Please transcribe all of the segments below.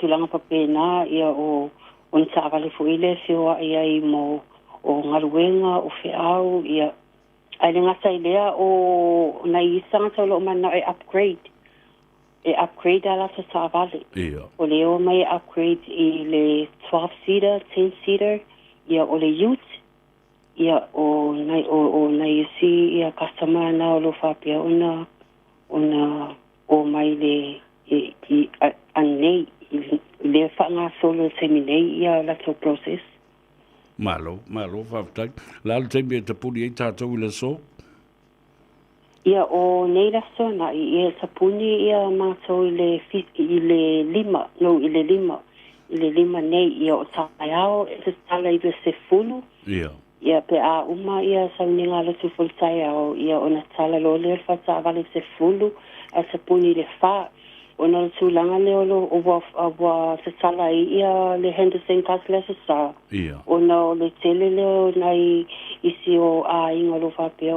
tulaga faapena, ia o ni taavale foi lea e feoai ai mo o galuega o feau, ia. Ae le gata i lea, o nai isi tagata o lo o mananao e upgrade, e upgrade a latou taavale. O le o mai e upgrade i le 12 seater, 10 seater, ia o le ute, ia o nai isi ia customer na o lo o faapea ona o mai le i anei i le faagasolo i le taimi nei ia latou process. Malo, malo, faafetai. La le taimi e tapuni ai tatou i le aso? Ia, o nei le aso na ia tapuni ia matou i le 5, no, i le 5 nei, ia o taeao e tatala i le 10. Ia, pe a uma ia sauniga lotu foi taeao, ia ona tala loa lea le faletaavale i 10, ae tapuni i le 4, ona o le tulaga lea o lo ua tatala ai ia le Henderson Cars le Aso Sa, ona o le tele lea o nai isi o aiga o lo o faapea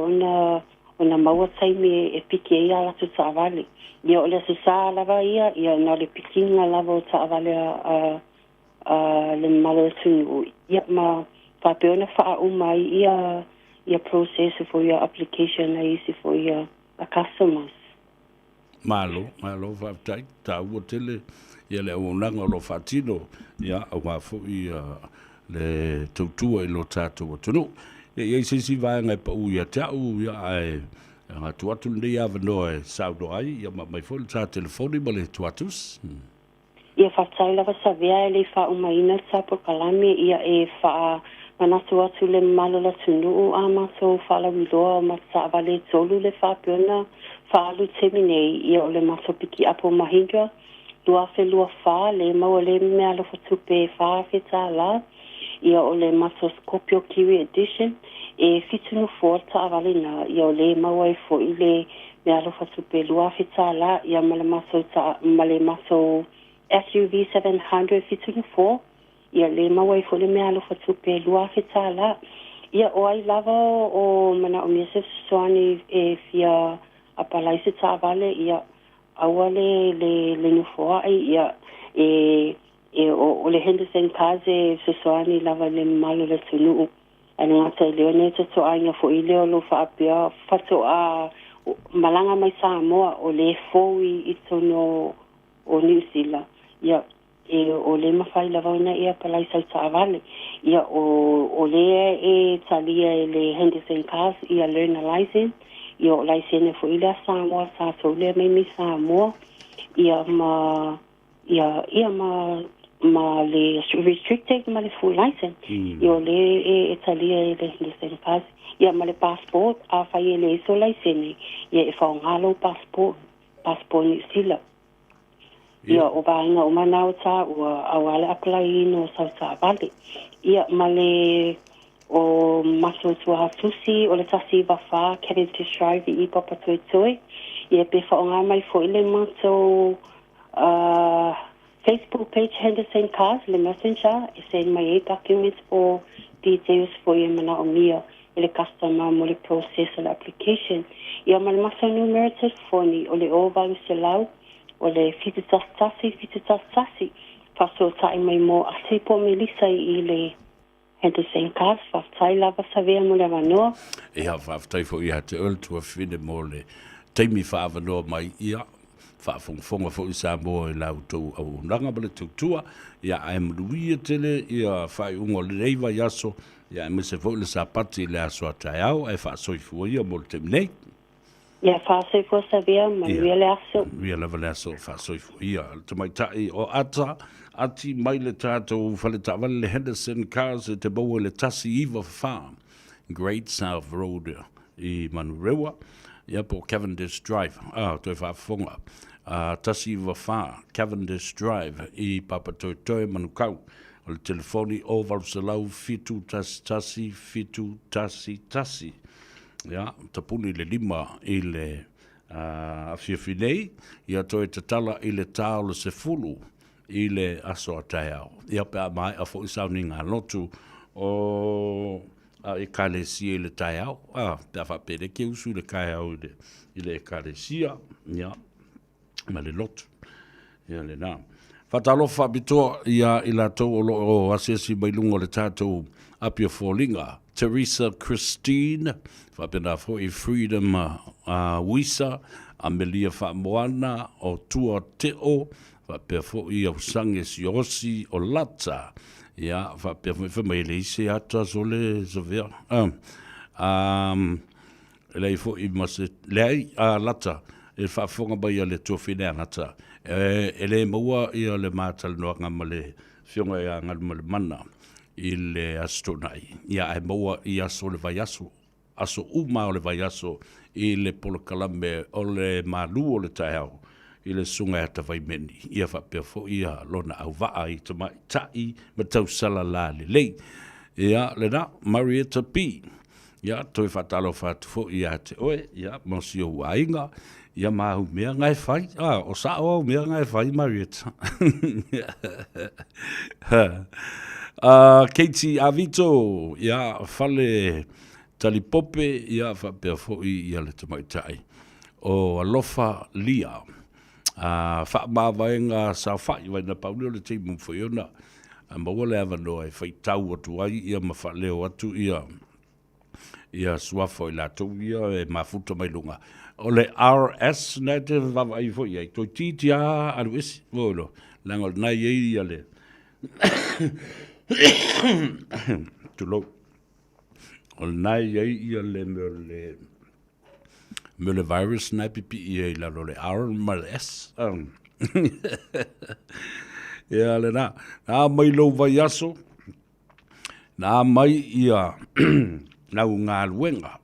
ona maua taimi e piki ai a latou taavale. Ia, o le Aso Sa lava ia, ia na o le pikiga lava o taavale a le mamalu o le atunuu, ia ma faapea ona faauma ai ia process for ia application a isi foi ia a customers. Malo, malo, faafetai. Taua tele ia le auaunaga o lo o faatino, ia aua foi ia le tautua i lo tatou atunuu. Ia, i ai se isi vaega e pau ia te au, ia ae atu atu lenei avanoa e saunoa ai, ia ma mai foi le ta telefoni ma le tuatus. Ia, faafetai lava Savea e le faaumaina sa polokalame. Ia, e faamanatu atu le mamalu o le atunuu a matou faalauiloa o matou taavale e tolu le faapea ona faaalu i taimi nei. Ia, o le matou pikiapu Mahindra 2024 le maua le meaalofa tupe $4,000. Ia, o le matou Scorpio Kiwi Edition e fitu nofoa le taavale na, ia o le maua ai foi le meaalofa tupe $2,000. Ia, ma le matou SUV 700 fitu nofoa, ia le maua ai foi le meaalofa tupe $2,000. Ia, o ai lava o manaomia se fesoasoani e fia apalai se taavale, ia aua le nofoai, ia e o le Henderson Cars e fesoasoani lava i le mamalu o le atunuu. Ae le gata i lea, ne totoaiga foi lea o lo o faapea faatoa malaga mai Samoa o le fou i totonu o Niu Sila, ia e o le mafai lava ona e apalai sau taavale. Ia, o lea e talia e le Henderson Cars ia learner license, ia o laisene foi lea Samoa sa tou lea mai Samoa, ia ma ia ma le restricted ma le full license. Ia, o le e talia e le Henderson Cars, ia ma le passport. A fai e le iso laisene, ia e faaaoga lou passport Niu Sila. Ia, o vaega uma na o taua aua le apalaiina o sau taavale. Ia, ma le o matou tuahatusi o le 194 Cavendish Drive i Papatoetoe. Ia, pe faaaoga mai foi le matou Facebook page Henderson Cars, le Messenger, e send mai ai documents po details foi e manaomia e le customer mo le process o le application. Ia, ma le matou numera telefoni o le 0800 o le 711 711. Faafesootai mai mo Ati po Melisa i le Henderson Cars. Faafetai lava Savea mo le avanoa. Ia, faafetai foi ia te oe le tuafafine mo le taimi faaavanoa mai, ia faafogafoga foi Samoa i la outou auaunaga ma le tautua. Ia, ae manuia tele ia faaiuga o lenei vaiaso, ia aemaise foi le Sapati i le aso a taeao, ae faasoifua ia mo le taimi nei. Ia, faasoifua Savea, manuia le aso. Manuia lava le aso, faasoifua ia. Le tamaitai o Ata Ati mai le tatou fale taavale le Henderson Cars e te maua i le 194 Great South Road i Manurewa, ia po o Cavendish Drive. Ah, toe faafofoga. 194 Cavendish Drive i Papatoetoe Manukau. O le telefoni o 800 711 711. Ia, tapuni le 5 i le afiafi nei, ia toe tatala i le ta o le 10 i le aso a taeao. Ia, pe a maea foi sauniga lotu o a ekalesia i le taeao, pe a faapea ke usu i le taeao i le ekalesia, ia, ma le lotu. Ia lena. Faatalofa faapitoa ia i latou o lo o asiasi mai luga o le tatou api o foliga, Teresa Christine, faapena foi Freedom Wisa, Amelia Faamoana o Tua Teo, faapea foi Ausange Siaosi o Lata, ia, faapea foi, fai mai e leai se ata sole Savea. E leai foi ma se, leai a Lata, e faafofoga mai a le tuafine a Lata, e le maua ia le ma talanoaga ma le Afioga ia Galumalemana i le Aso Toonai, ia ae maua i aso o le vaiaso, aso uma o le vaiaso i le polokalame o le malu o le taeao i le Susuga ia Tavaimeni, ia faapea foi ia lona auvaa i tamaitai ma tausala lalelei. Ia lena, Marietta P. Ia, toe faatalofa atu foi ia te oe, ia, ma si ou aiga, ia ma au mea na e fai. Ah, o sao au mea na e fai, Marietta. Katie Avito, ia, fale talipope, ia, faapea foi ia le tamaitai o Alofa Lia. Faamavaega saofai, vai na pau lea o le taimi foi ona maua le avanoa e faitau atu ai ia ma faaleo atu ia ia suafa o i latou ia e mafuta mai luga. O le RS na e te vaavaai foi i ai, toeitiiti lava alu ese, ua iloa, leaga o lena e i ai ia le tulou, o lena e i ai ia le mea o le mea o le virus na e pipii ai i lalo o le R ma le S. Ia lena, na mai lou vaiaso, na mai ia lau galuega.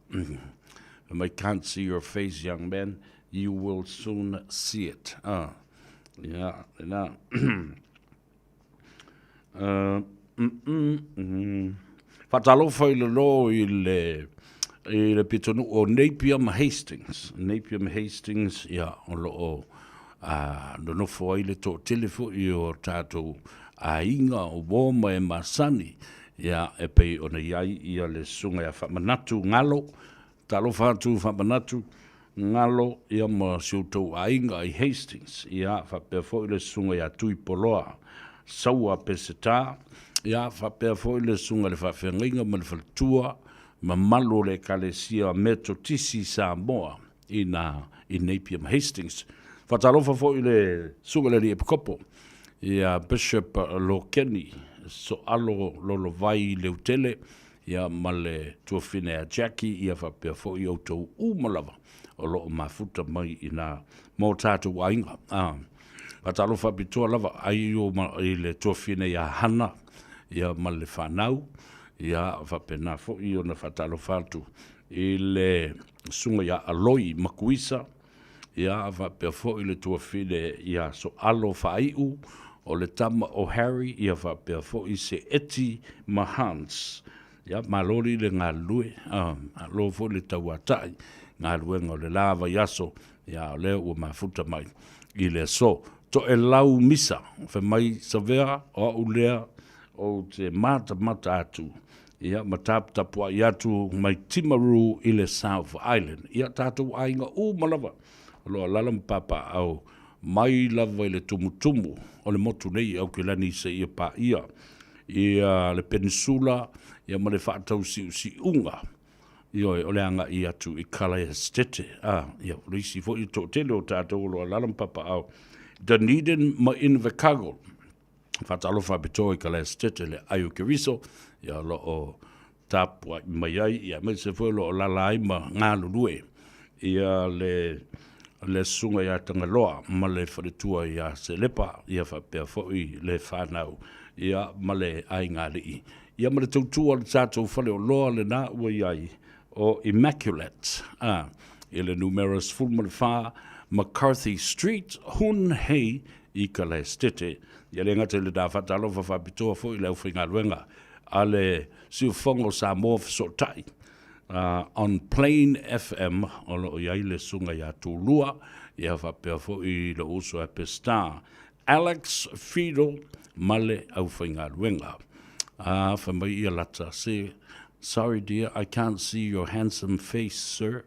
I can't see your face, young man, you will soon see it. Ia, lena. Faatalofa i lalo i le i le pitonuu o Napier ma Hastings. Napier ma Hastings, ia, o lo o nonofo ai le toatele foi o tatou aiga o uo ma e masani, ia, e pei ona i ai ia le susuga ia Faamanatu Galo, Talofa atu Faamanatu Galo ia ma si outou aiga i Hastings, ia faapea foi le susuga ia Tuipoloa Saua Peseta, ia faapea foi le susuga i le faafeagaiga ma le faletua mamalu o le Ekalesia Metotisi i Samoa i na i Napier ma Hastings. Faatalofa foi i le susuga i le Alii Epikopo ia Bishop Lokeni Soalo Lolovai Leutele, ia ma le tuafine a Jackie, ia faapea foi outou uma lava o lo o mafuta mai i nā ma o tātou aiga. A, faatalofa faapitoa lava ai o ma, i le tuafine ia Hana, ia ma le whanau, ia faapena foi ona faatalofa atu i le susuga ia Aloi Makuisa, Ia, faapea foi le tuafine ia Soalo Faaiu, o le tama o Harry, ia faapea foi se Eti ma Hans. Ia, malo li le galulue, malo foi le tauatai, galuega o le la vaiaso, ia, o lea ua mafuta mai i le aso. Toelau Misa, fai mai Savea, o au lea ou te matamata atu ia ma taputapuai atu mai Timaru i le South Island. Ia tatou aiga uma lava o lo o alaala ma papaaao mai lava i le tumutumu o le motu nei i Aukilani seia paia ia le penisula ia ma le faatausiusiuga ioe o le agai atu i Kalaesetete. A, ia, o le isi foi toatele o tatou o lo o alaala ma papaaao Dunedin ma Invercargill. Faatalofa faapitoa i Kalaesetete le ai o Keriso, ia o lo o tapuai mai ai, ia aemaise foi o lo o alaala ai ma galulue ia le le susuga ia Tagaloa ma le faletua ia Selepa, ia faapea foi le fanau ia ma le aigaalii, ia ma le tautua o le tatou faleoloa lena ua i ai o Immaculate, a, i le numera 14 McCarthy Street, Hun Hei, i Kalaestete. Ia le gata i lena, faatalofa faapitoa foi i le aufaigaluega a le Siufofoga o Samoa Fesootai on Plain FM o lo o i ai le Susuga ia Tulua, ia faapea foi lou uso ia Peseta Alex Fido ma le aufaigaluega. Fai mai ia lata se. Sorry dear, I can't see your handsome face, sir.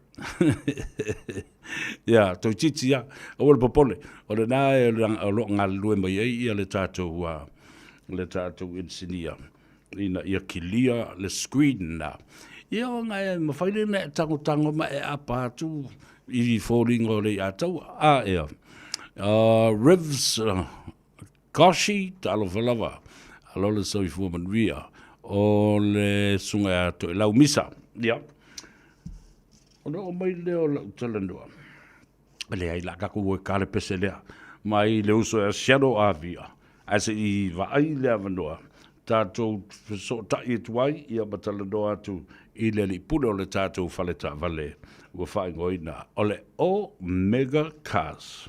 Ia, toeitiiti lava, aua le popole, o lena e o lo o galulue mai ai ia le tatou, le tatou engineer ina ia kilia le screen lena. Ia ona e mafai lea ona e tagotago ma e aapa atu i foliga o le iataua. A ea, Rivs, Goshi, talofa lava, alo le soifua manuia o le susuga ia Toelau Misa. Ia, ona oo mai lea o lau talanoa, e leai la tatou o e ta le pese lea mai le uso ia Shadow Avia, ae se i vaai le avanoa tatou fesootai atu ai ia ma talanoa atu i le alii pule o le tatou fale taavale ua faaigoaina o le Omega Cars.